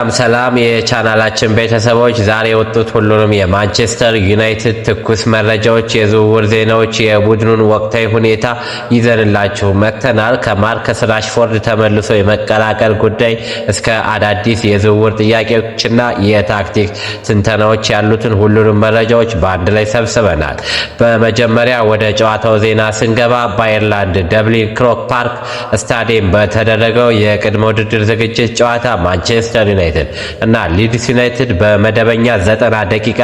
ሰላም የቻናላችን ቤተሰቦች፣ ዛሬ የወጡት ሁሉንም የማንቸስተር ዩናይትድ ትኩስ መረጃዎች፣ የዝውውር ዜናዎች፣ የቡድኑን ወቅታዊ ሁኔታ ይዘንላችሁ መጥተናል። ከማርከስ ራሽፎርድ ተመልሶ የመቀላቀል ጉዳይ እስከ አዳዲስ የዝውውር ጥያቄዎችና የታክቲክ ትንተናዎች ያሉትን ሁሉንም መረጃዎች በአንድ ላይ ሰብስበናል። በመጀመሪያ ወደ ጨዋታው ዜና ስንገባ በአየርላንድ ደብሊን ክሮክ ፓርክ ስታዲየም በተደረገው የቅድመ ውድድር ዝግጅት ጨዋታ ማንቸስተር ዩናይትድ እና ሊድስ ዩናይትድ በመደበኛ 90 ደቂቃ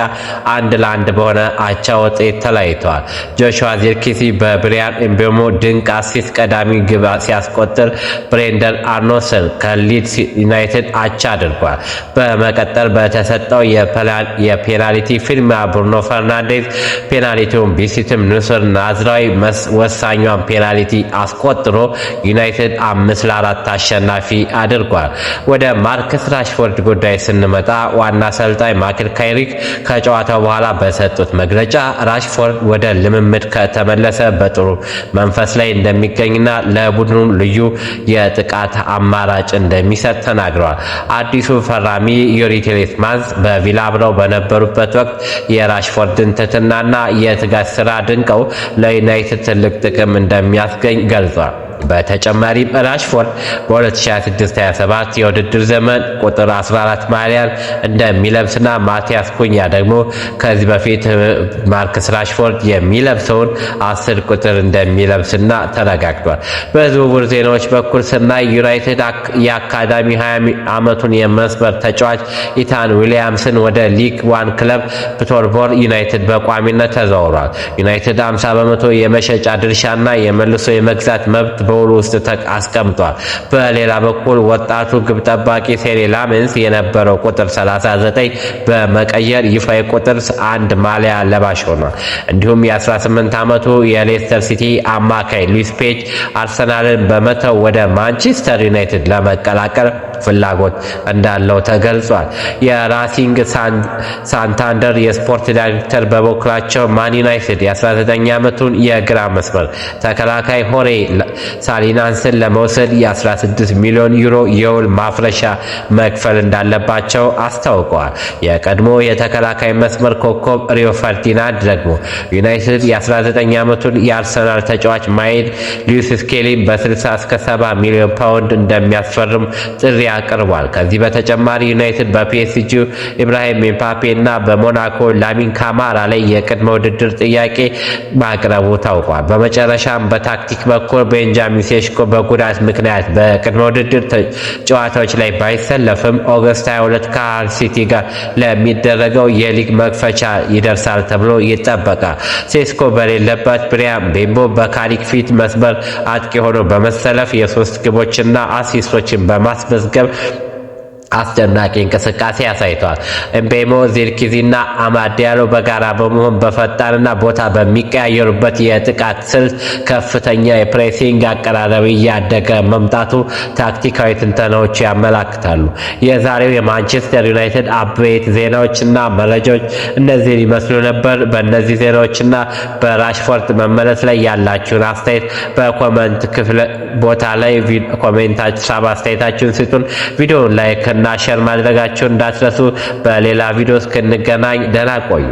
1-1 በሆነ አቻ ውጤት ተለያይተዋል። ጆሹዋ ዚርክዚ በብሪያን ኤምቤሞ ድንቅ assist ቀዳሚ ግብ ሲያስቆጥር፣ ብሬንደን አሮንሰን ከሊድስ ዩናይትድ አቻ አድርጓል። በመቀጠል በተሰጠው የፔናልቲ ፍልሚያ ብሩኖ ፈርናንዴዝ ፔናልቲውን ቢስትም ኑሴር ናዝራዊ ወሳኟን ፔናልቲ አስቆጥሮ ዩናይትድ 5-4 አሸናፊ አድርጓል። ወደ ማርከስ ራሽፎርድ ጉዳይ ስንመጣ ዋና አሰልጣኝ ማይክል ካሪክ ከጨዋታው በኋላ በሰጡት መግለጫ ራሽፎርድ ወደ ልምምድ ከተመለሰ በጥሩ መንፈስ ላይ እንደሚገኝና ለቡድኑ ልዩ የጥቃት አማራጭ እንደሚሰጥ ተናግረዋል። አዲሱ ፈራሚ ዩሪ ቲሌማንስ በቪላ አብረው በነበሩበት ወቅት የራሽፎርድን ትህትናና የትጋት ስራ አድንቀው ለዩናይትድ ትልቅ ጥቅም እንደሚያስገኝ ገልጿል። በተጨማሪም ራሽፎርድ በ2026/27 የውድድር ዘመን ቁጥር 14 ማሊያን እንደሚለብስና ማቲያስ ኩኛ ደግሞ ከዚህ በፊት ማርከስ ራሽፎርድ የሚለብሰውን 10 ቁጥር እንደሚለብስና ተረጋግጧል። በዝውውር ዜናዎች በኩል ስናይ ዩናይትድ የአካዳሚ 20 ዓመቱን የመስመር ተጫዋች ኢታን ዊሊያምስን ወደ ሊግ ዋን ክለብ ፒተርቦሮ ዩናይትድ በቋሚነት ተዘዋውሯል። ዩናይትድ 50% የመሸጫ ድርሻና የመልሶ የመግዛት መብት በውሉ ውስጥ አስቀምጧል። በሌላ በኩል ወጣቱ ግብ ጠባቂ ሴኔ ላሜንስ የነበረው ቁጥር 39 በመቀየር ይፋዊ ቁጥር 1 ማሊያ ለባሽ ሆኗል። እንዲሁም የ18 ዓመቱ የሌስተር ሲቲ አማካይ ሉዊስ ፔጅ አርሰናልን በመተው ወደ ማንቸስተር ዩናይትድ ለመቀላቀል ፍላጎት እንዳለው ተገልጿል። የራሲንግ ሳንታንደር የስፖርት ዳይሬክተር በበኩላቸው ማን ዩናይትድ የ19 ዓመቱን የግራ መስመር ተከላካይ ሆሬ ሳሊናስን ለመውሰድ የ16 ሚሊዮን ዩሮ የውል ማፍረሻ መክፈል እንዳለባቸው አስታውቀዋል። የቀድሞ የተከላካይ መስመር ኮከብ ሪዮ ፈርዲናንድ ደግሞ ዩናይትድ የ19 ዓመቱን የአርሰናል ተጫዋች ማይልስ ሉዊስ ስኬሊን በ60 እስከ 70 ሚሊዮን ፓውንድ እንደሚያስፈርም ጥሪ አቅርቧል። ከዚህ በተጨማሪ ዩናይትድ በፒኤስጂ ኢብራሂም ኤምባፔ እና በሞናኮ ላሚን ካማራ ላይ የቅድመ ውድድር ጥያቄ ማቅረቡ ታውቋል። በመጨረሻም በታክቲክ በኩል ቤንጃሚን ሴሽኮ በጉዳት ምክንያት በቅድመ ውድድር ጨዋታዎች ላይ ባይሰለፍም August 22 ከሃል ሲቲ ጋር ለሚደረገው የሊግ መክፈቻ ይደርሳል ተብሎ ይጠበቃል። ሴስኮ በሌለበት ብሪያን ምቤሞ በካሪክ ፊት መስመር አጥቂ ሆኖ በመሰለፍ የሶስት ግቦችና አሲስቶችን በማስመዝገብ አስደናቂ እንቅስቃሴ አሳይቷል። ኤምቤሞ፣ ዚርክዚና አማድ ዲያሎ በጋራ በመሆን በፈጣንና ቦታ በሚቀያየሩበት የጥቃት ስልት ከፍተኛ የ pressing አቀራረብ እያደገ መምጣቱ ታክቲካዊ ትንተናዎች ያመላክታሉ። የዛሬው የማንቸስተር ዩናይትድ አበይት ዜናዎችና መረጃዎች እነዚህን ይመስሉ ነበር። በእነዚህ ዜናዎችና በራሽፎርድ መመለስ ላይ ያላችሁን አስተያየት በ comment ክፍል ቦታ ላይ comment ሀሳብ አስተያየታችሁን ስጡን። ቪዲዮውን like እና share ማድረጋችሁን እንዳትረሱ። በሌላ ቪዲዮ እስክንገናኝ ደህና ቆዩ።